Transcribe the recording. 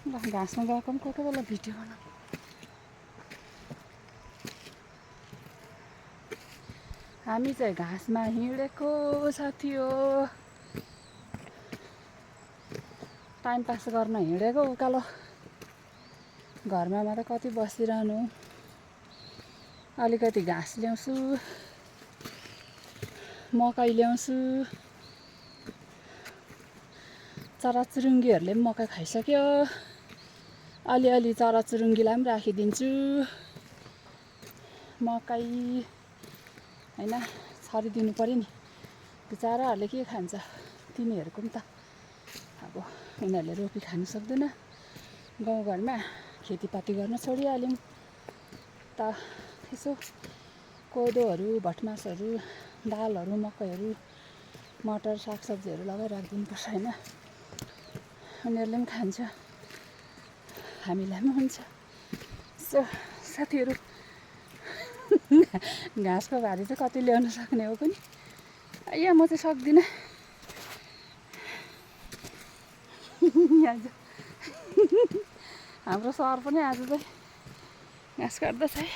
ल घाँसमा गएको पनि कोही कोही बेला भिडियो बनाऊ। हामी चाहिँ घाँसमा हिँडेको साथी हो, टाइम पास गर्न हिँडेको उकालो। घरमा मात्र कति बसिरहनु। अलिकति घाँस ल्याउँछु, मकै ल्याउँछु। चराचुरुङ्गीहरूले पनि मकै खाइसक्यो। अलिअलि चराचुरुङ्गीलाई पनि राखिदिन्छु मकै हैन। छरिदिनु पर्यो नि, बिचराहरूले के खान्छ। तिनीहरूको पनि त अब उनीहरूले रोपी खानु सक्दैन। गाउँघरमा खेतीपाती गर्न छोडिहाल्यौँ त यसो कोदोहरू, भटमासहरू, दालहरू, मकैहरू, मटर, सागसब्जीहरू लगाइराखिदिनुपर्छ हैन। उनीहरूले पनि खान्छ, हामीलाई पनि हुन्छ। सो साथीहरू, घाँसको भारी चाहिँ कति ल्याउन सक्ने हो कुनि। म चाहिँ सक्दिनँ। आज हाम्रो सर पनि आज चाहिँ घाँस काट्दैछ है।